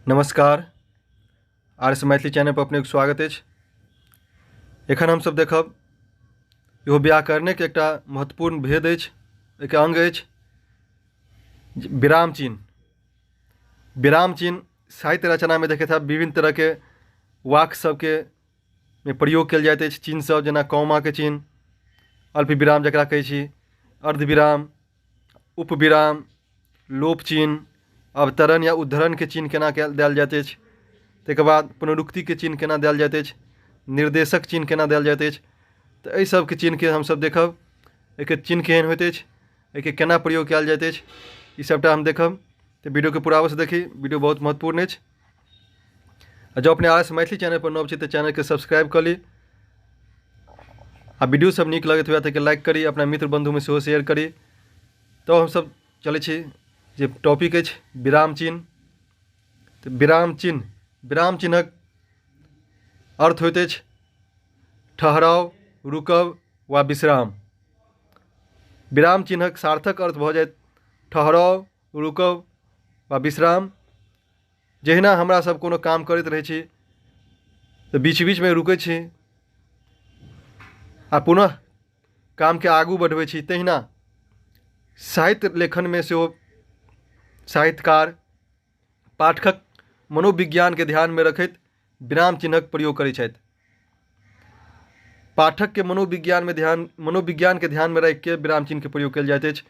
नमस्कार, R S Maithili channel पर अपनेके स्वागत अछि। एखन हमसभ देखब इहो व्याकरणेके एकटा महत्वपूर्ण भेद अछि, एहिके अङ्ग अछि विराम चिन्ह। विराम चिन्ह साहित्य रचनामे देखैत हैब विभिन्न तरहके वाक्य सभके मे प्रयोग कयल जाइत अछि चिन्ह सभ, जेना कौमाके चिन्ह, अल्प विराम जकरा कहै छी, अर्धविराम, उपविराम, लोप चिन्ह, अवतरण या उद्धरणके चिन्ह केना कयल देल जाइत अछि, ताहिके बाद पुनरुक्तिके चिन्ह केना देल जाइत अछि, निर्देशक चिन्ह केना देल जाइत अछि। तऽ एहि सभके चिन्हके हमसभ देखब, एहिके चिन्ह केहन होइत अछि, एहिके केना प्रयोग कयल जाइत अछि, ई सभटा हम देखब। तऽ वीडियोके पूरा अवश्य देखी, वीडियो बहुत महत्वपूर्ण अछि। आ जँ अपने आर एस मैथिली चैनलपर नव छी तऽ चैनलके सब्सक्राइब कऽ ली आ वीडियो सब नीक लगैत हुए तऽ लाइक करी, अपना मित्र बन्धुमे सेहो शेयर करी। तऽ हमसब चलै छी जे टॉपिक अछि विराम चिन्ह। तऽ विराम चिन्ह, विराम चिन्हक अर्थ होइत अछि ठहराव, रुकब वा विश्राम। विराम चिन्हक सार्थक अर्थ भऽ जायत ठहराव, रुकब वा विश्राम। जहिना हमरा सब कोनो काम करैत रहै छी तऽ बीच बीचमे रुकै छी आ पुनः कामके आगू बढ़बै छी, तहिना साहित्य लेखनमे सेहो साहित्यकार पाठकक मनोविज्ञानके ध्यानमे रखैत विराम चिन्हक प्रयोग करै छथि। पाठकके मनोविज्ञानमे ध्यान मनोविज्ञानके ध्यानमे राखिके विराम चिन्हके प्रयोग कयल जाइत अछि,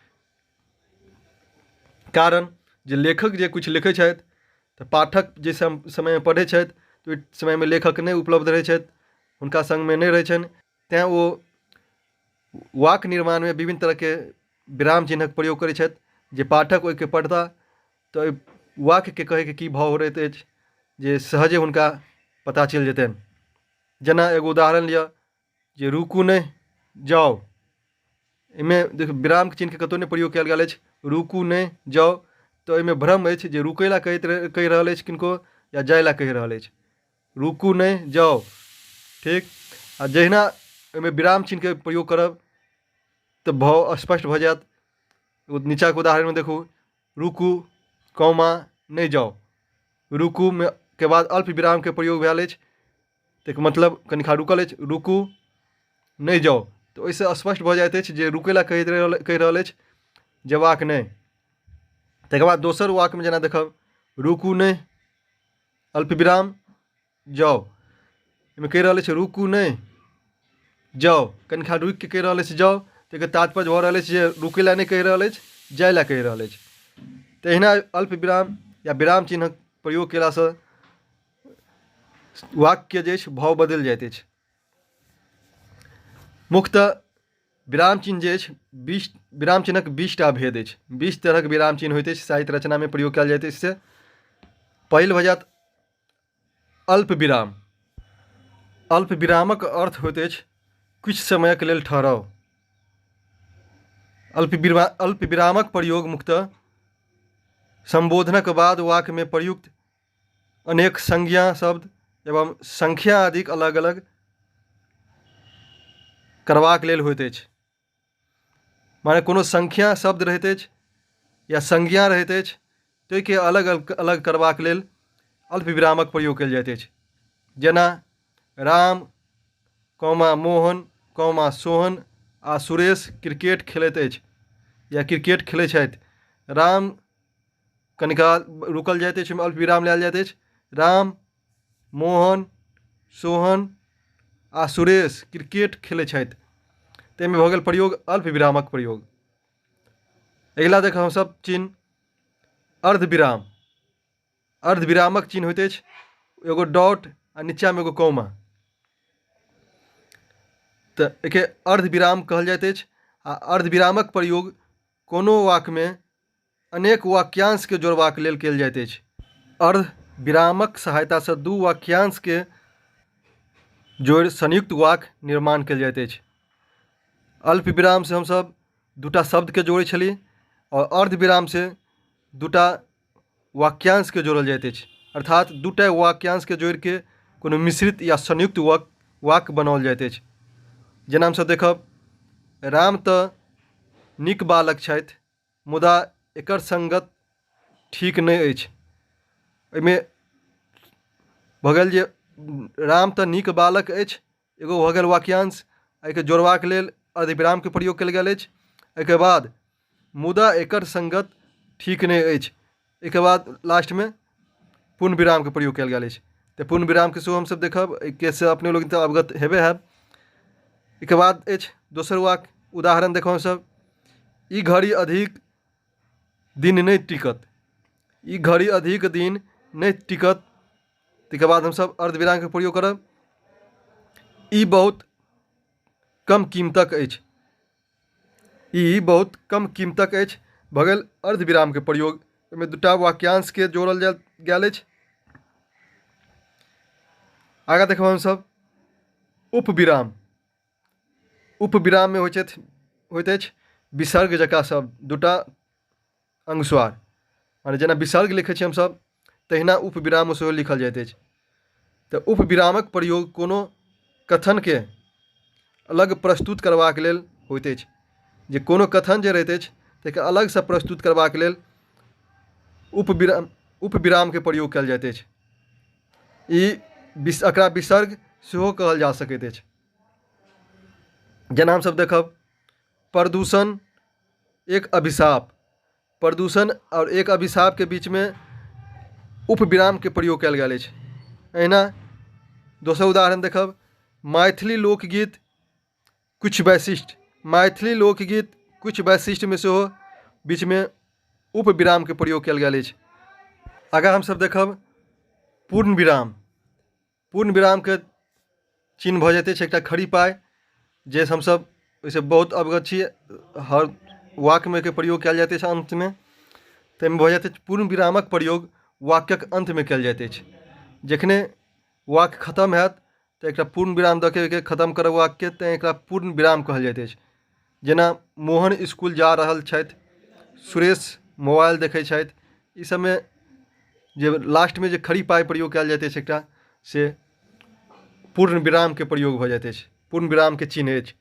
कारण जे लेखक जे किछु लिखै छथि तऽ पाठक जे समयमे पढ़ै छथि ओहि समयमे लेखक नहि उपलब्ध रहै छथि, हुनका सङ्गमे नहि रहै छनि, तैँ ओ वाक्य निर्माणमे विभिन्न तरहके विराम चिन्हक प्रयोग करै छथि जे पाठक ओहिके पढ़ता तऽ ओहि वाक्यके कहैके की भाव रहैत अछि जे सहजे हुनका पता चलि जेतनि। जेना एगो उदाहरण लिअ जे रुकू नहि जाउ, एहिमे देखियौ विराम चिन्हके कतहु नहि प्रयोग कयल गेल अछि। रुकू नहि जाउ, तऽ एहिमे भ्रम अछि जे रुकै लए कहैत कहि रहल अछि किनको या जाय लए कहि रहल अछि। रुकू नहि जाउ, ठीक। आ जहिना एहिमे विराम चिन्हके प्रयोग करब तऽ भाव स्पष्ट भऽ जायत। नीचाँके उदाहरणमे देखू, रुकू कौमा नहि जाउ, रुकूमे के बाद अल्प विरामके प्रयोग भेल अछि, ताहिके मतलब कनिका रुकल अछि। रुकू नहि जाउ, तऽ ओहिसँ स्पष्ट भऽ जाइत अछि जे रुकै लए कहि रहल अछि, जेबाक नहि। तकर बाद दोसर वाक्यमे जेना देखब, रुकू नहि अल्पविराम जाउ, एहिमे कहि रहल अछि रुकू नहि जाउ, कनिका रुकिके कहि रहल अछि जाउ, ताहिके तात्पर्य भऽ रहल अछि जे रुकै लए नहि कहि रहल अछि, जाय लए कहि रहल अछि। तहिना अल्पविराम या विराम चिन्हक प्रयोग कयलासँ वाक्यके जे अछि भाव बदलि जाइत अछि। मुख्यतः विराम चिन्ह जे अछि 20 विराम चिन्हक 20टा भेद अछि, 20 तरहक विराम चिन्ह होइत अछि साहित्य रचनामे प्रयोग कयल जाइत अछि। से पहिल भऽ जायत अल्प विराम। अल्प विरामक अर्थ होइत अछि किछु समयक लेल ठहराव। अल्प विरामक प्रयोग मुख्यतः सम्बोधनक बाद वाक्यमे प्रयुक्त अनेक संज्ञा शब्द एवं संख्या आदिक अलग अलग करबाक लेल होइत अछि। माने कोनो संख्या शब्द रहैत अछि या संज्ञा रहैत अछि, ताहिके अलग अलग करबाक लेल अल्प विरामक प्रयोग कयल जाइत अछि। जेना राम कौमा मोहन कौमा सोहन आ सुरेश क्रिकेट खेलैत अछि या क्रिकेट खेलैत छथि। राम कनिका रुकल जाइत अछि, ओहिमे अल्प विराम लायल जाइत अछि। राम मोहन सोहन आ सुरेश क्रिकेट खेलै छथि, ताहिमे भऽ गेल प्रयोग अल्प विरामक प्रयोग। अगिला देखब हमसभ चिन्ह अर्धविराम। अर्धविरामक चिन्ह होइत अछि एगो डॉट आ नीचाँमे एगो कौमा, तऽ एहिके अर्धविराम कहल जाइत अछि। आ अर्धविरामक प्रयोग कोनो वाक्यमे अनेक वाक्यांशके जोड़बाक लेल कयल जाइत अछि। अर्धविरामक सहायतासँ दू वाक्यांशके जोड़ि संयुक्त वाक्य निर्माण कयल जाइत अछि। अल्प विरामसँ हमसभ दूटा शब्दके जोड़ै छली आओर अर्धविरामसँ दूटा वाक्यांशके जोड़ल जाइत अछि, अर्थात दूटा वाक्यांशके जोड़िके कोनो मिश्रित या संयुक्त वाक्य बनाओल जाइत अछि। जेना हमसभ देखब, राम तऽ नीक बालक छथि मुदा एकर सङ्गत ठीक नहि अछि। एहिमे भऽ गेल जे राम तऽ नीक बालक अछि, एगो भऽ गेल वाक्यांश। एहिके जोड़बाक लेल अर्धविरामके प्रयोग कयल गेल अछि। एहिके बाद मुदा एकर सङ्गत ठीक नहि अछि, एहिके बाद लास्टमे पूर्ण विरामके प्रयोग कयल गेल अछि। तऽ पूर्ण विरामके सेहो हमसभ देखब, एहिके से अपने लोकनि तऽ अवगत हेबे हैब। एहिके बाद अछि दोसर वाक्य उदाहरण देखब हमसभ, ई घड़ी अधिक दिन नहि टिकत, ई घड़ी अधिक दिन नहि टिकत। ताहिके बाद हमसभ अर्धविरामके प्रयोग करब। ई बहुत कम कीमतक अछि, ई बहुत कम कीमतक अछि, भऽ गेल अर्धविरामके प्रयोग। ओहिमे दूटा वाक्यांशके जोड़ल गेल अछि। आगाँ देखब हमसभ उपविराम। उपविराममे होइत अछि विसर्ग जकाँ शब्द, दूटा अनुस्वार, मने जेना विसर्ग लिखै छी हमसभ तहिना उपविराम सेहो लिखल जाइत अछि। तऽ उपविरामक प्रयोग कोनो कथनके अलग प्रस्तुत करबाक लेल होइत अछि, जे कोनो कथन जे रहैत अछि ताहिके अलगसँ प्रस्तुत करबाक लेल उपविरामके प्रयोग कयल जाइत अछि। ई एकरा विसर्ग सेहो कहल जा सकैत अछि। जेना हमसभ देखब प्रदूषण एक अभिशाप, प्रदूषण आओर एक अभिशापके बीचमे उपविरामके प्रयोग कयल गेल अछि। एहिना दोसर उदाहरण देखब, मैथिली लोकगीत किछु वैशिष्ट्य, मैथिली लोकगीत किछु वैशिष्ट्यमे सेहो बीचमे उपविरामके प्रयोग कयल गेल अछि। आगाँ हमसभ देखब पूर्ण विराम। पूर्ण विरामके चिन्ह भऽ जाइत अछि एकटा खड़ी पाइ, जे हमसभ ओहिसँ बहुत अवगत छी, हर वाक्यमे एहिके प्रयोग कयल जाइत अछि अन्तमे। ताहिमे भऽ जाइत अछि पूर्ण विरामक प्रयोग वाक्यक अन्तमे कयल जाइत अछि। जखने वाक्य खतम होयत तऽ एकटा पूर्ण विराम दऽ के ओहिके खतम करब वाक्यके, तैँ एकरा पूर्ण विराम कहल जाइत अछि। जेना मोहन इसकुल जा रहल छथि, सुरेश मोबाइल देखै छथि, ई सबमे जे लास्टमे जे खड़ी पाइ प्रयोग कयल जाइत अछि एकटा से पूर्ण विरामके प्रयोग भऽ जाइत अछि, पूर्ण विरामके चिन्ह अछि।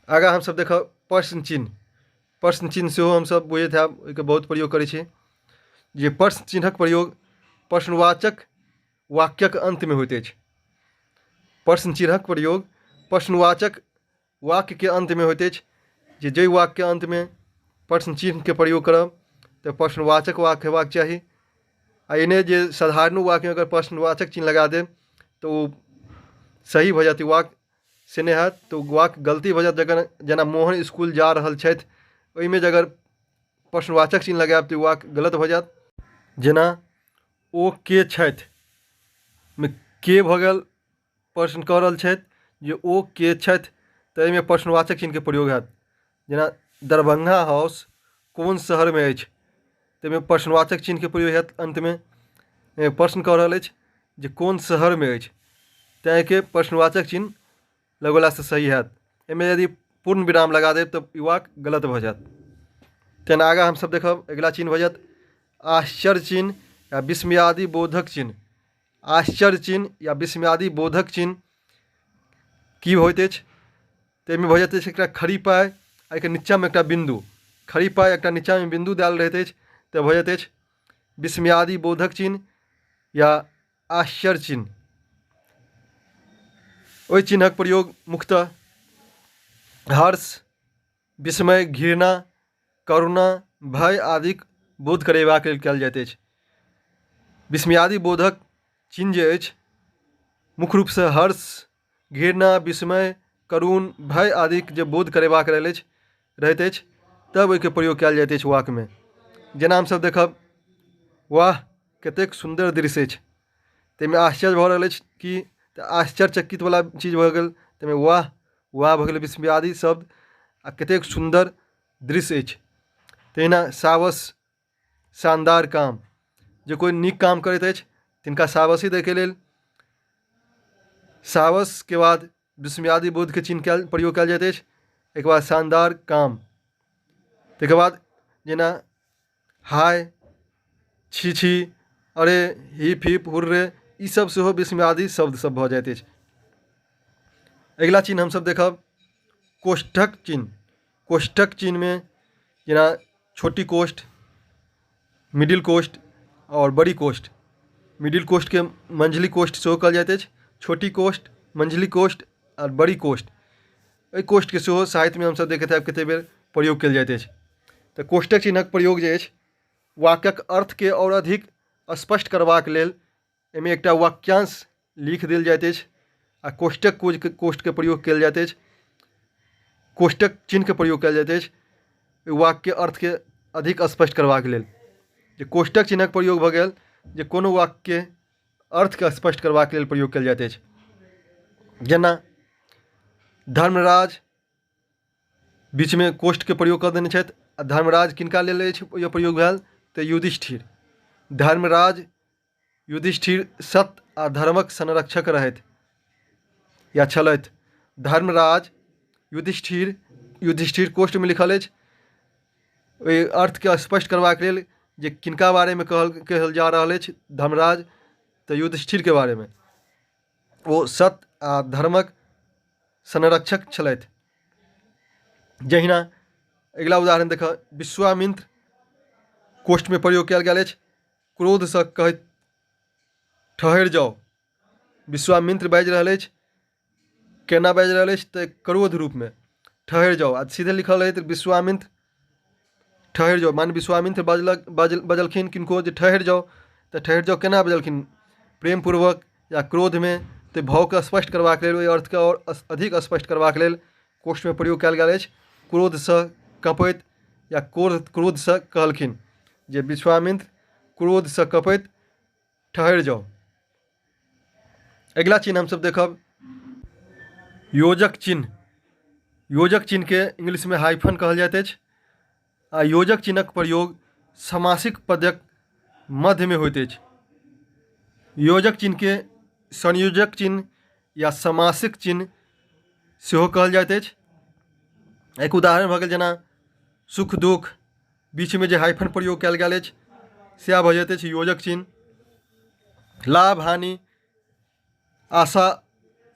आगाँ हमसब देखब प्रश्न चिन्ह। प्रश्न चिन्ह सेहो हमसब बुझैत होयब, ओहिके बहुत प्रयोग करै छी। जे प्रश्न चिन्हक प्रयोग प्रश्नवाचक वाक्यक अन्तमे होइत अछि। प्रश्न चिन्हक प्रयोग प्रश्नवाचक वाक्यके अन्तमे होइत अछि, जे जाहि वाक्यके अन्तमे प्रश्न चिन्हके प्रयोग करब तऽ प्रश्नवाचक वाक्य हेबाक चाही। आ एहने जे साधारणो वाक्यमे अगर प्रश्नवाचक चिन्ह लगा देब तऽ ओ सही भऽ जायत वाक्य, से नहि होयत तऽ ओ वाक्य गलती भऽ जायत। जखन जेना मोहन इसकुल जा रहल छथि, ओहिमे जे अगर प्रश्नवाचक चिन्ह लगायब तऽ ओ वाक्य गलत भऽ जायत। जेना ओ के छथि, मे के भऽ गेल प्रश्न कऽ रहल छथि जे ओ के छथि, तऽ एहिमे प्रश्नवाचक चिन्हके प्रयोग होयत। जेना दरभंगा हाउस कोन शहरमे अछि, ताहिमे प्रश्नवाचक चिन्हके प्रयोग होयत अन्तमे। प्रश्न कऽ रहल अछि जे कोन शहरमे अछि, तेँ एहिके प्रश्नवाचक चिन्ह लगौलासँ सही होयत। एहिमे यदि पूर्ण विराम लगा देब तऽ ई वाक्य गलत भऽ जायत। तेना आगाँ हमसभ देखब अगिला चिन्ह भऽ जायत आश्चर्य चिन्ह या विस्मयादि बोधक चिन्ह। आश्चर्य चिन्ह या विस्मयादि बोधक चिन्ह की होइत अछि, ताहिमे भऽ जाइत अछि एकटा खड़ी पाइ आ एहिके नीचाँमे एकटा बिन्दु, खड़ी पाइ एकटा नीचाँमे बिन्दु देल रहैत अछि तऽ भऽ जाइत अछि विस्मयादि बोधक चिन्ह या आश्चर्य चिन्ह। ओहि चिन्हक प्रयोग मुख्यतः हर्ष, विस्मय, घृणा, करुणा, भय आदिक बोध करेबाक लेल कयल जाइत अछि। विस्मयादि बोधक चिन्ह जे अछि मुख्य रूपसँ हर्ष, घृणा, विस्मय, करुण, भय आदिक जे बोध करेबाक लेल अछि रहैत अछि तब ओहिके प्रयोग कयल जाइत अछि वाक्यमे। जेना हमसभ देखब, वाह कतेक सुन्दर दृश्य अछि, ताहिमे आश्चर्य भऽ रहल अछि कि तऽ आश्चर्यचकितवला चीज भऽ गेल, ताहिमे वाह वाह भऽ गेलै विस्मयादि शब्द आ कतेक सुन्दर दृश्य अछि। तहिना सावस, शानदार काम, जे कोइ नीक काम करैत अछि तिनका सावसी दैके लेल सावसके बाद विस्मयादि बोधके चिन्ह कयल प्रयोग कयल जाइत अछि। एहिके बाद शानदार काम, ताहिके बाद जेना हाय, छी छी, अरे, हिप हिप हुर्रे, ईसभ सेहो विस्मयादि शब्दसभ भऽ जाइत अछि। अगिला चिन्ह हमसभ देखब कोष्ठक चिन्ह। कोष्ठक चिन्हमे जेना छोटी कोष्ठ, मिडिल कोष्ठ आओर बड़ी कोष्ठ। मिडिल कोष्ठके मझिली कोष्ठ सेहो कहल जाइत अछि। छोटी कोष्ठ, मझिली कोष्ठ आओर बड़ी कोष्ठ, एहि कोष्ठके सेहो साहित्यमे हमसभ देखैत हैब कतेक बेर प्रयोग कयल जाइत अछि। तऽ कोष्ठक चिन्हक प्रयोग जे अछि वाक्यक अर्थके आओर अधिक स्पष्ट करबाक लेल एहिमे एकटा वाक्यांश लिख देल जाइत अछि आ कोष्ठक कोष्ठके प्रयोग कयल जाइत अछि, कोष्ठक चिन्हके प्रयोग कयल जाइत अछि ओहि वाक्यके अर्थके अधिक स्पष्ट करबाक लेल। जे कोष्ठक चिन्हक प्रयोग भऽ गेल जे कोनो वाक्यके अर्थके स्पष्ट करबाक लेल प्रयोग कयल जाइत अछि। जेना धर्मराज बीचमे कोष्ठके प्रयोग कऽ देने छथि आ धर्मराज किनका लेल अछि ई प्रयोग भेल तऽ युधिष्ठिर। धर्मराज युधिष्ठिर सत्य आ धर्मक संरक्षक रहथि या छलथि। धर्मराज युधिष्ठिर, युधिष्ठिर कोष्ठमे लिखल अछि ओहि अर्थके स्पष्ट करबाक लेल जे किनका बारेमे कहल कहल जा रहल अछि धर्मराज, तऽ युधिष्ठिरके बारेमे। ओ सत्य आ धर्मक संरक्षक छलथि। जहिना अगिला उदाहरण देखऽ, विश्वामित्र कोष्ठमे प्रयोग कयल गेल अछि क्रोधसँ कहैत ठहरि जाउ। विश्वामित्र बाजि रहल अछि, केना बाजि रहल अछि तऽ क्रोध रूपमे, ठहरि जाउ। आ सीधे लिखल रहैत विश्वामित्र ठहरि जाउ, माने विश्वामित्र बजलक बजलखिन किनको जे ठहरि जाउ, तऽ ठहरि जाउ केना बजलखिन, प्रेमपूर्वक या क्रोधमे, तऽ भावके स्पष्ट करबाक लेल ओहि अर्थके आओर अधिक स्पष्ट करबाक लेल कोष्ठमे प्रयोग कयल गेल अछि क्रोधसँ कँपैत या क्रोधसँ कहलखिन जे विश्वामित्र क्रोधसँ कँपैत ठहरि जाउ। अगिला चिन्ह हमसभ देखब योजक चिन्ह। योजक चिन्हके इंग्लिशमे हाइफन कहल जाइत अछि आ योजक चिन्हक प्रयोग समासिक पदक मध्यमे होइत अछि। योजक चिन्हके संयोजक चिन्ह या समासिक चिन्ह सेहो कहल जाइत अछि। एक उदाहरण भऽ गेल जेना सुख दुख बीचमे जे हाइफन प्रयोग कयल गेल अछि सएह भऽ जाइत अछि योजक चिन्ह। लाभ हानि, आशा,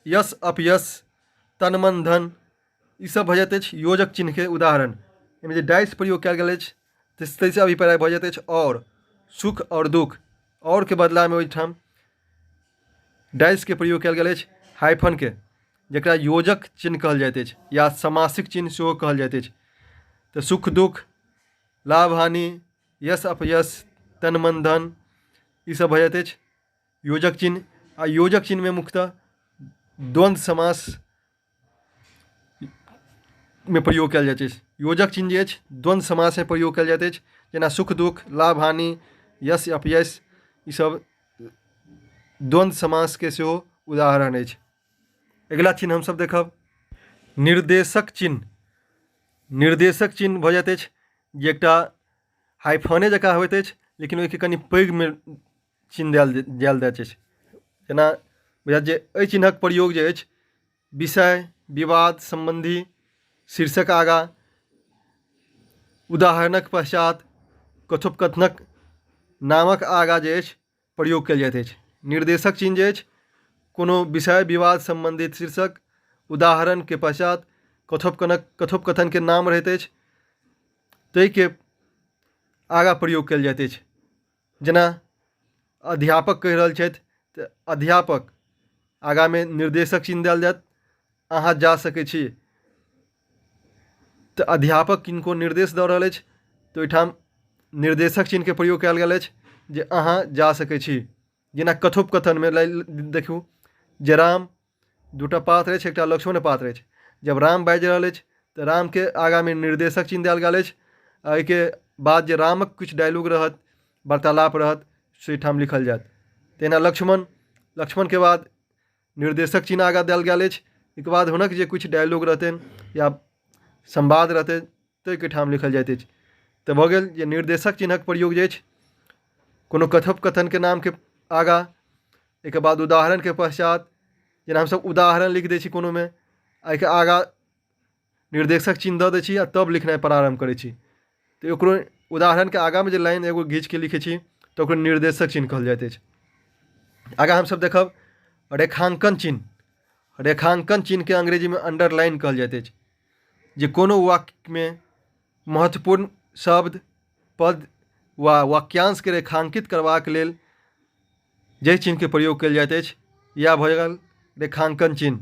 यश अपयश, तन मन धन, ईसभ भऽ जाइत अछि योजक चिन्हके उदाहरण। एहिमे जे डाइस प्रयोग कयल गेल अछि ताहिसँ अभिप्राय भऽ जाइत अछि आओर सुख आओर दुख, आओरके बदलामे ओहिठाम डाइसके प्रयोग कयल गेल अछि हाइफनके, जकरा योजक चिन्ह कहल जाइत अछि या समासिक चिन्ह सेहो कहल जाइत अछि। तऽ सुख दुख, लाभ हानि, यश अपयश, तन मन धन, ईसभ भऽ जाइत अछि योजक चिन्ह। आ योजक चिन्हमे मुख्यतः द्वन्द्व समास मे प्रयोग कयल जाइत अछि। योजक चिन्ह जे अछि द्वन्द्व समासमे प्रयोग कयल जाइत अछि, जेना सुख दुख, लाभ हानि, यश अपयश, ईसभ द्वन्द्व समासके सेहो उदाहरण अछि। अगिला चिन्ह हमसभ देखब निर्देशक चिन्ह। निर्देशक चिन्ह भऽ जाइत अछि जे एकटा हाइफने जकाँ होइत अछि, लेकिन ओहिके कनि पैघमे चिन्ह देल जाइत अछि। जेना बुझायत जे एहि चिन्हक प्रयोग जे अछि विषय विवाद सम्बन्धी शीर्षक आगाँ, उदाहरणक पश्चात, कथोपकथनक नामक आगाँ जे अछि प्रयोग कयल जाइत अछि। निर्देशक चिन्ह जे अछि कोनो विषय विवाद सम्बन्धित शीर्षक, उदाहरणके पश्चात कथोपकथनके नाम रहैत अछि ताहिके आगाँ प्रयोग कयल जाइत अछि। जेना अध्यापक कहि रहल छथि तऽ अध्यापक आगाँमे निर्देशक चिन्ह देल जायत, अहाँ जा सकै छी। तऽ अध्यापक किनको निर्देश दऽ रहल अछि तऽ ओहिठाम निर्देशक चिन्हके प्रयोग कयल गेल अछि जे अहाँ जा सकै छी। जेना कथोपकथनमे देखू जे राम दूटा पात्र अछि, एकटा लक्ष्मण पात्र अछि। जब राम बाजि रहल अछि तऽ रामके आगाँमे निर्देशक चिन्ह देल गेल अछि आ एहिके बाद जे रामक किछु डायलॉग रहत, वार्तालाप रहत, से एहिठाम लिखल जायत। तहिना लक्ष्मण, लक्ष्मणके बाद निर्देशक चिन्ह आगाँ देल गेल अछि, एहिके बाद हुनक जे किछु डायलॉग रहतनि या संवाद रहतनि ताहिके ठाम लिखल जाइत अछि। तऽ भऽ गेल जे निर्देशक चिन्हक प्रयोग जे अछि कोनो कथोपकथनके नामके आगाँ, एहिके बाद उदाहरणके पश्चात, जेना हमसभ उदाहरण लिख दै छी कोनोमे, एहिके आगाँ निर्देशक चिन्ह दऽ दै छी आ तब लिखनाइ प्रारम्भ करै छी, तऽ ओकरो उदाहरणके आगाँमे जे लाइन एगो घीचके लिखै छी तऽ ओकरो निर्देशक चिन्ह कहल जाइत अछि। आगाँ हमसभ देखब रेखाङ्कन चिन्ह। रेखाङ्कन चिन्हके अंग्रेजीमे अंडरलाइन कहल जाइत अछि, जे कोनो वाक्यमे महत्वपूर्ण शब्द, पद वा वाक्यांशके रेखाङ्कित करबाक लेल जाहि चिन्हके प्रयोग कयल जाइत अछि इएह भऽ गेल रेखाङ्कन चिन्ह।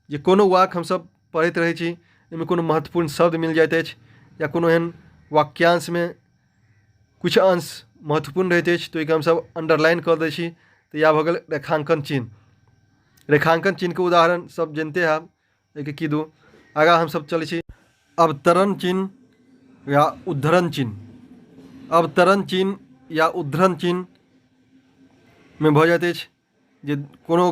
जे कोनो वाक्य हमसभ पढ़ैत रहै छी, ओहिमे कोनो महत्वपूर्ण शब्द मिल जाइत अछि या कोनो एहन वाक्यांशमे किछु अंश महत्वपूर्ण रहैत अछि, तऽ ओहिके हमसभ अण्डरलाइन कऽ दै छी। तऽ इएह भऽ गेल रेखाङ्कन चिन्ह। रेखाङ्कन चिन्हके उदाहरण सभ जनिते हैब। एहिके की दू आगाँ हमसभ चलै छी। अवतरण चिन्ह या उद्धरण चिन्ह। अवतरण चिन्ह या उद्धरण चिन्हमे भऽ जाइत अछि जे कोनो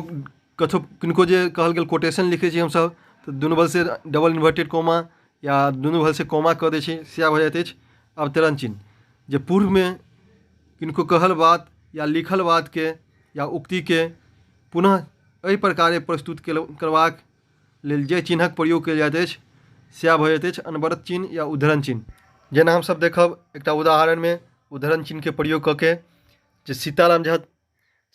कथो किनको जे कहल गेल कोटेशन लिखै छी हमसभ, तऽ दुनू बलसँ डबल इन्वर्टेड कॉमा या दुनू बलसँ कॉमा कऽ दै छी, सएह भऽ जाइत अछि अवतरण चिन्ह। जे पूर्वमे किनको कहल बात या लिखल बातके या उक्तिके पुनः एहि प्रकारे प्रस्तुत करबाक लेल जे चिन्हक प्रयोग कयल जाइत अछि, सएह भऽ जाइत अछि अनवरत चिन्ह या उद्धरण चिन्ह। जेना हमसभ देखब एकटा उदाहरणमे उद्धरण चिन्हके प्रयोग कऽ के जे सीताराम झा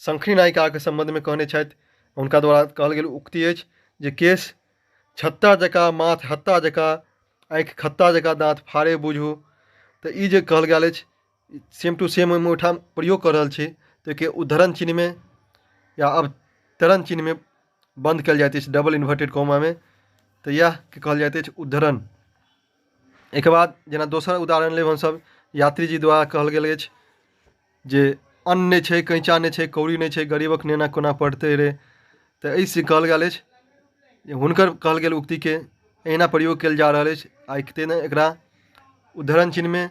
शंखनी नायिकाके सम्बन्धमे कहने छथि, हुनका द्वारा कहल गेल उक्ति अछि जे केश छत्ता जकाँ, माथ हत्ता जकाँ, आँखि खत्ता जकाँ, दाँत फाड़े बुझू। तऽ ई जे कहल गेल अछि, सेम टू सेम ओहिमे ओहिठाम प्रयोग कऽ रहल छी, तऽ ओहिके उद्धरण चिन्हमे या अवतरण चिन्हमे बन्द कयल जाइत अछि डबल इन्वर्टेड कॉमामे। तऽ इएहके कहल जाइत अछि उद्धरण। एहिके बाद जेना दोसर उदाहरण लेब हमसभ, यात्री जी द्वारा कहल गेल अछि जे अन्न नहि छै, कैँचा नहि छै, कौड़ी नहि छै, गरीबक नेना कोना पढ़तै रे। तऽ एहिसँ कहल गेल अछि जे हुनकर कहल गेल उक्तिके एहिना प्रयोग कयल जा रहल अछि आ तेना एकरा उद्धरण चिन्हमे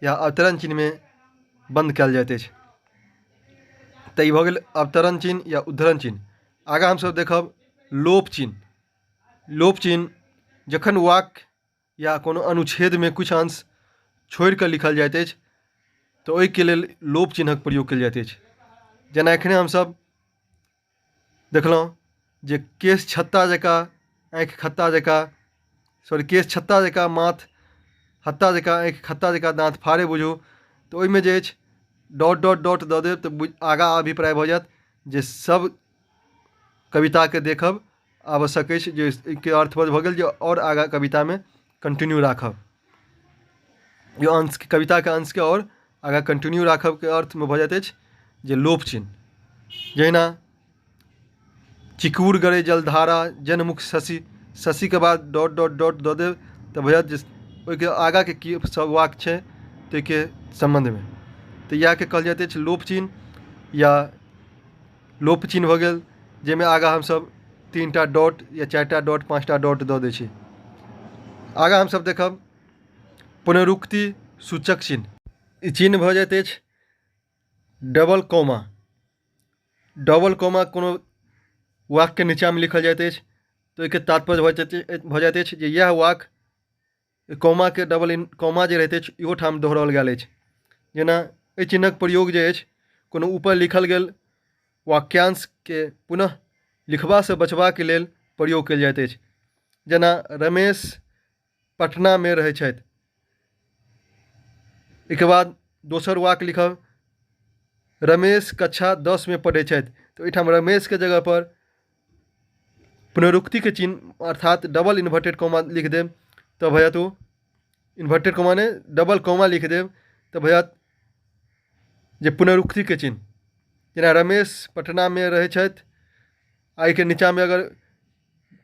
या अवतरण चिन्हमे बन्द कयल जाइत अछि। तऽ ई भऽ गेल अवतरण चिन्ह या उद्धरण चिन्ह। आगाँ हमसभ देखब लोप चिन्ह। लोप चिन्ह जखन वाक्य या कोनो अनुच्छेदमे किछु अंश छोड़ि कऽ लिखल जाइत अछि, तऽ ओहिके लेल लोप चिन्हक प्रयोग कयल जाइत अछि। जेना एखने हमसभ देखलहुँ जे केश छत्ता जकाँ, आँखि खत्ता जकाँ, सॉरी, केश छत्ता जकाँ, माथ हत्ता जकाँ, आँखि खत्ता जकाँ, दाँत फाड़े बुझू। तऽ ओहिमे जे अछि डॉट डॉट डॉट दऽ देब तऽ आगाँ अभिप्राय भऽ जायत जे सभ कविताके देखब आवश्यक अछि, जे एहिके अर्थ भऽ गेल जे आओर आगाँ कवितामे कंटिन्यू राखब। ई अंश कविताके अंशके आओर आगाँ कंटिन्यू राखबके अर्थमे भऽ जाइत अछि जे लोप चिन्ह। जहिना चिकुर गरे जलधारा जनमुख शशि, शशिके बाद डॉट डॉट डॉट दऽ देब तऽ भऽ जायत जे ओहिके आगाँके की सब वाक्य छै ताहिके सम्बन्धमे। तऽ इएहके कहल जाइत अछि लोप चिन्ह या लोप चिन्ह भऽ गेल, जाहिमे आगाँ हमसभ 3टा डॉट या 4टा डॉट 5टा डॉट दऽ दै छी। आगाँ हमसभ देखब पुनरुक्ति सूचक चिन्ह। ई चिन्ह भऽ जाइत अछि डबल कॉमा। डबल कॉमा कोनो वाक्यके नीचाँमे लिखल जाइत अछि तऽ ओहिके तात्पर्य भऽ जाइत अछि जे इएह वाक्य कॉमाके डबल इन कॉमा जे रहैत अछि इहो ठाम दोहराओल गेल अछि। जेना एहि चिन्हक प्रयोग जे अछि कोनो ऊपर लिखल गेल वाक्यांशके पुनः लिखबासँ बचबाके लेल प्रयोग कयल जाइत अछि। जेना रमेश पटनामे रहै छथि, एहिके बाद दोसर वाक्य लिखब रमेश कक्षा 10मे पढ़ै छथि, तऽ ओहिठाम रमेशके जगहपर पुनरुक्तिके चिन्ह अर्थात डबल इन्वर्टेड कॉमा लिख देब तऽ भऽ जायत ओ इन्वर्टेड कॉमा नहि, डबल कॉमा लिख देब तऽ भऽ जायत जे पुनरुक्तिके चिन्ह। जेना रमेश पटनामे रहै छथि आ एहिके नीचाँमे अगर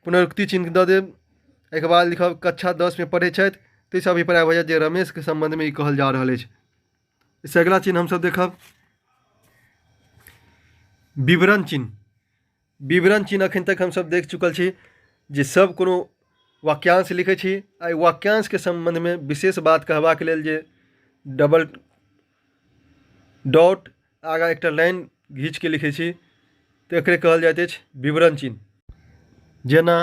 पुनरुक्ति चिन्ह दऽ देब, एहिके बाद लिखब कक्षा 10मे पढ़ै छथि, ताहिसँ अभिप्राय भऽ जायत जे रमेशके सम्बन्धमे ई कहल जा रहल अछि। एहिसँ अगिला चिन्ह हमसभ देखब विवरण चिन्ह। विवरण चिन्ह एखन तक हमसभ देख चुकल छी जे सभ कोनो वाक्यांश लिखै छी आ एहि वाक्यांशके सम्बन्धमे विशेष बात कहबाक लेल जे डबल डॉट आगाँ एकटा लाइन घीचके लिखै छी, तऽ एकरे कहल जाइत अछि विवरण चिन्ह। जेना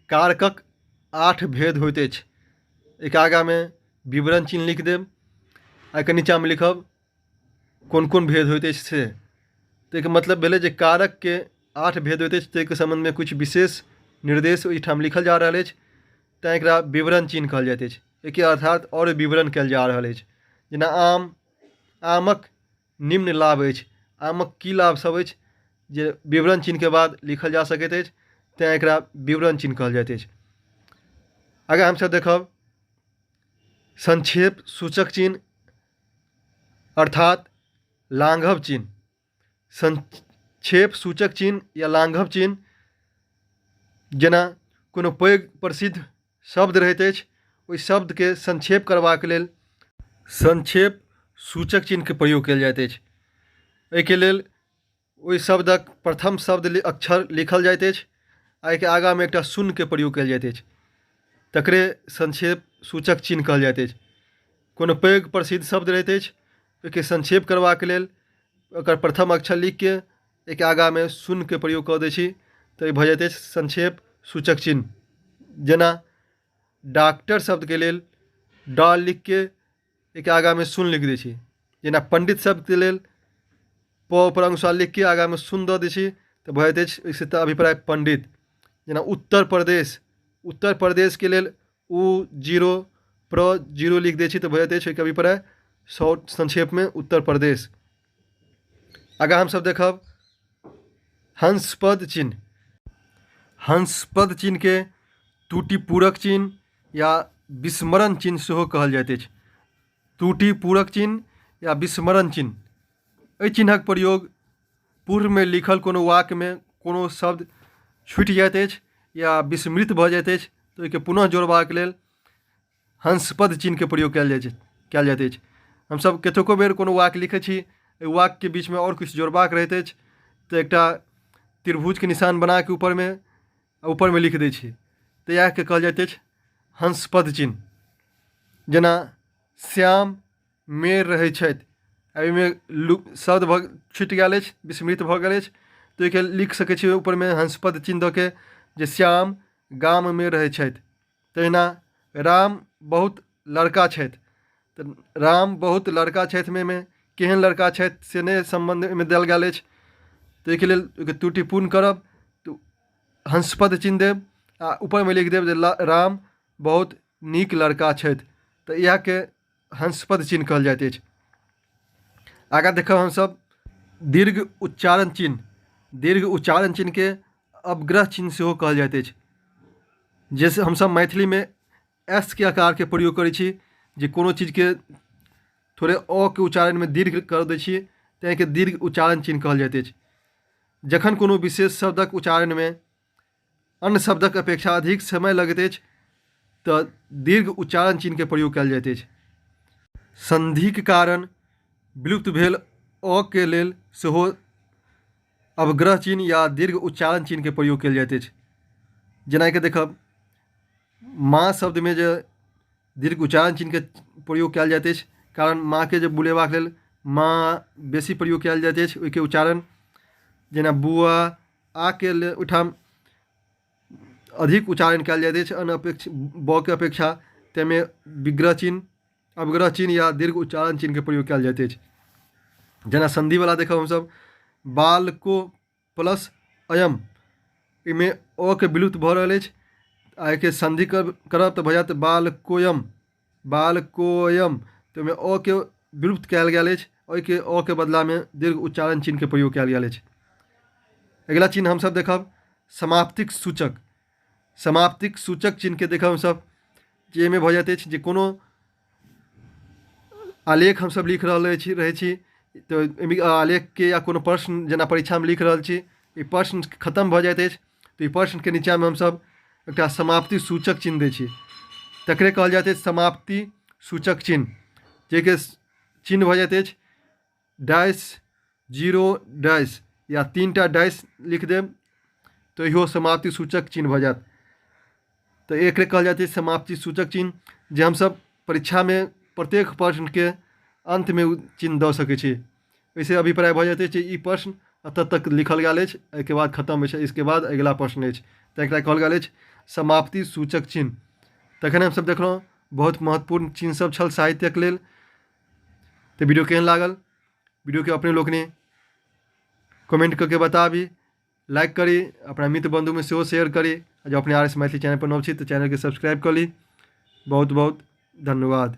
कारकक 8 भेद होइत अछि, एहिके आगाँमे विवरण चिन्ह लिख देब आ एहिके नीचाँमे लिखब कोन कोन भेद होइत अछि से। ताहिके मतलब भेलै जे कारकके 8 भेद होइत अछि, ताहिके सम्बन्धमे किछु विशेष निर्देश ओहिठाम लिखल जा रहल अछि, तैँ एकरा विवरण चिन्ह कहल जाइत अछि। एहिके अर्थात आओर विवरण कयल जा रहल अछि। जेना आम, आमक निम्न लाभ अछि, आमक की लाभ सब अछि जे विवरण चिन्हके बाद लिखल जा सकैत अछि, तैँ एकरा विवरण चिन्ह कहल जाइत अछि। आगाँ हमसब देखब संक्षेप सूचक चिन्ह अर्थात लाघव चिन्ह। संक्षेप सूचक चिन्ह या लाघव चिन्ह, जेना कोनो पैघ प्रसिद्ध शब्द रहैत अछि, ओहि शब्दके संक्षेप करबाक लेल संक्षेप सूचक चिन्हके प्रयोग कयल जाइत अछि। एहिके लेल ओहि शब्दक प्रथम शब्द अक्षर लिखल जाइत अछि आ एहिके आगाँमे एकटा शून्यके प्रयोग कयल जाइत अछि, तकरे संक्षेप सूचक चिन्ह कहल जाइत अछि। कोनो पैघ प्रसिद्ध शब्द रहैत अछि, ओहिके संक्षेप करबाक लेल ओकर प्रथम अक्षर लिखिके एहिके आगाँमे शून्यके प्रयोग कऽ दै छी, तऽ ई भऽ जाइत अछि संक्षेप सूचक चिन्ह। जेना डॉक्टर शब्दके लेल ड लिखिके एहिके आगाँमे शून्य लिख दै छी, जेना पण्डित शब्दके लेल प ऊपर अनुस्वार लिखिके आगाँमे शून्य दऽ दै छी, तऽ भऽ जाइत अछि ओहिसँ तऽ अभिप्राय पण्डित। जेना उत्तर प्रदेश, उत्तर प्रदेशके लेल उ जीरो प्र जीरो लिख दै छी, तऽ भऽ जाइत अछि ओहिके अभिप्राय शॉर्ट संक्षेपमे उत्तर प्रदेश। आगाँ हमसभ देखब हंसपद चिन्ह। हंसपद चिन्हके त्रुटिपूरक चिन्ह या विस्मरण चिन्ह सेहो कहल जाइत अछि। त्रुटिपूरक चिन्ह या विस्मरण चिन्ह, एहि चिन्हक प्रयोग पूर्वमे लिखल कोनो वाक्यमे कोनो शब्द छुटि जाइत अछि या विस्मृत भऽ जाइत अछि, तऽ ओहिके पुनः जोड़बाक लेल हंसपद चिन्हके प्रयोग कयल जाइत अछि। हमसभ कतेको बेर कोनो वाक्य लिखै छी, ओहि वाक्यके बीचमे आओर किछु जोड़बाक रहैत अछि, तऽ एकटा त्रिभुजके निशान बनाके ऊपरमे ऊपरमे लिख दै छी, तऽ इएहके कहल जाइत अछि हंसपद चिन्ह। जेना श्याम मेर रहै छथि, एहिमे लु शब्द भऽ छुटि गेल अछि, विस्मृत भऽ गेल अछि, तऽ ओहिके लिख सकै छी ऊपरमे हंसपद चिन्ह दऽ के जे श्याम गाममे रहै छथि। तहिना राम बहुत लड़का छथि, तऽ राम बहुत लड़का छथिमे मे केहन लड़का छथि से नहि सम्बन्ध एहिमे देल गेल अछि, तऽ एहिके लेल ओहिके त्रुटिपूर्ण करब तऽ हंसपद चिन्ह देब आ ऊपरमे लिख देब जे राम बहुत नीक लड़का छथि, तऽ इएहके हंसपद चिन्ह कहल जाइत अछि। आगाँ देखब हमसभ दीर्घ उच्चारण चिन्ह। दीर्घ उच्चारण चिन्हके अवग्रह चिन्ह सेहो कहल जाइत अछि, जाहिसँ हमसभ मैथिलीमे एस के आकारके प्रयोग करै छी, जे कोनो चीजके थोड़े अ के उच्चारणमे दीर्घ कऽ दै छियै, तऽ एहिके दीर्घ उच्चारण चिन्ह कहल जाइत अछि। जखन कोनो विशेष शब्दक उच्चारणमे अन्य शब्दक अपेक्षा अधिक समय लगैत अछि, तऽ दीर्घ उच्चारण चिन्हके प्रयोग कयल जाइत अछि। सन्धिक कारण विलुप्त भेल अ के लेल सेहो अवग्रह चिन्ह या दीर्घ उच्चारण चिन्हके प्रयोग कयल जाइत अछि। जेनाकि देखब माँ शब्दमे जे दीर्घ उच्चारण चिन्हके प्रयोग कयल जाइत अछि, कारण माँके जे बुलेबाक लेल माँ बेसी प्रयोग कयल जाइत अछि ओहिके उच्चारण। जेना बुआ आके लेल ओहिठाम अधिक उच्चारण कयल जाइत अछि अन्य अपेक्षा ब के अपेक्षा, ताहिमे विग्रह चिन्ह, अवग्रह चिन्ह या दीर्घ उच्चारण चिन्हके प्रयोग कयल जाइत अछि। जेना सन्धिवला देखब हमसभ बालको प्लस अयम, एहिमे अ के विलुप्त भऽ रहल अछि आ एहिके सन्धि करब तऽ भऽ जायत बालकोयम, बालकोयम, तऽ ओहिमे अ के विलुप्त कयल गेल अछि, ओहिके अ के बदलामे दीर्घ उच्चारण चिन्हके प्रयोग कयल गेल अछि। अगिला चिन्ह हमसभ देखब समाप्तिक सूचक। समाप्तिक सूचक चिन्हके देखब हमसभ जे एहिमे भऽ जाइत अछि जे कोनो आलेख हमसभ लिख रहल अछि रहै छी, तऽ ओहिमे आलेखके या कोनो प्रश्न जेना परीक्षामे लिख रहल छी, ई प्रश्न खतम भऽ जाइत अछि, तऽ ई प्रश्नके नीचाँमे हमसभ एकटा समाप्ति सूचक चिन्ह दै छी, तकरे कहल जाइत अछि समाप्ति सूचक चिन्ह, जाहिके चिन्ह भऽ जाइत अछि डैश जीरो डैश या 3टा डैश लिख देब तऽ इहो समाप्ति सूचक चिन्ह भऽ जायत। तऽ एकरे कहल जाइत अछि समाप्ति सूचक चिन्ह, जे हमसभ परीक्षामे प्रत्येक प्रश्नके अन्तमे ओ चिन्ह दऽ सकै छी। एहिसँ अभिप्राय भऽ जाइत अछि जे ई प्रश्न एतऽ तक लिखल गेल अछि, एहिके बाद खतम होइ छै, इसके बाद अगिला प्रश्न अछि, तऽ एकरा कहल गेल अछि समाप्ति सूचक चिन्ह। तखन हमसभ देखलहुँ बहुत महत्वपूर्ण चिन्ह सब छल साहित्यक लेल। तऽ वीडियो केहन लागल वीडियोके अपने लोकनि कमेंट कऽ के बताबी, लाइक करी, अपना मित्र बन्धुमे सेहो शेयर करी। आ जँ अपने आर एस मैथिली चैनल पर नव छी तऽ चैनलके सब्सक्राइब कऽ ली। बहुत बहुत धन्यवाद।